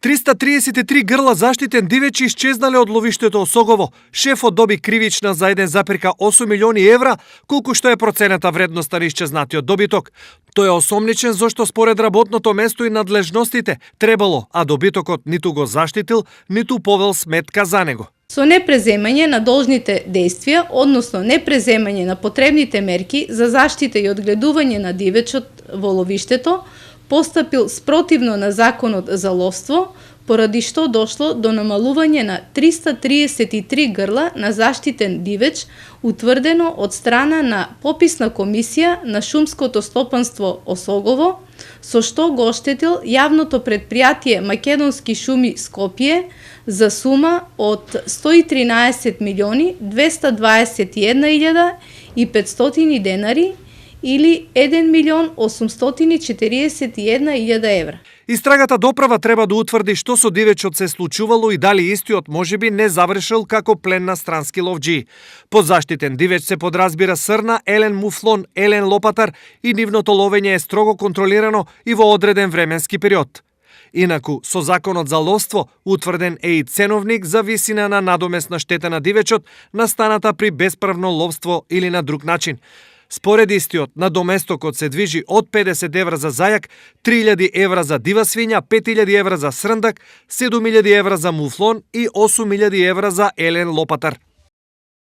333 грла заштитен дивеч исчезнале од ловиштето Осогово. Шефот доби кривична за 1,8 милиони евра, колку што е процената вредноста на исчезнатиот добиток. Тој е осомничен зашто според работното место и надлежностите требало, а добитокот ниту го заштитил, ниту повел сметка за него. Со непреземање на должните действија, односно непреземање на потребните мерки за заштита и одгледување на дивечот во ловиштето, постапил спротивно на законот за ловство, поради што дошло до намалување на 333 грла на заштитен дивеч, утврдено од страна на пописна комисија на шумското стопанство Осогово, со што го оштетил јавното предпријатие Македонски шуми Скопје за сума од 113 милиони 221.500 денари или 1 милион 841.000 евра. Истрагата доправа треба да утврди што со дивечот се случувало и дали истиот можеби не завршил како плен на странски ловџии. Под заштитен дивеч се подразбира срна, елен муфлон, елен лопатар и нивното ловење е строго контролирано и во одреден временски период. Инаку, со законот за ловство, утврден е и ценовник за висина на надомесна штета на дивечот настаната при бесправно ловство или на друг начин. Според истиот, надоместокот се движи од 50 евра за зајак, 3000 евра за дива свиња, 5000 евра за срндак, 7000 евра за муфлон и 8000 евра за елен лопатар.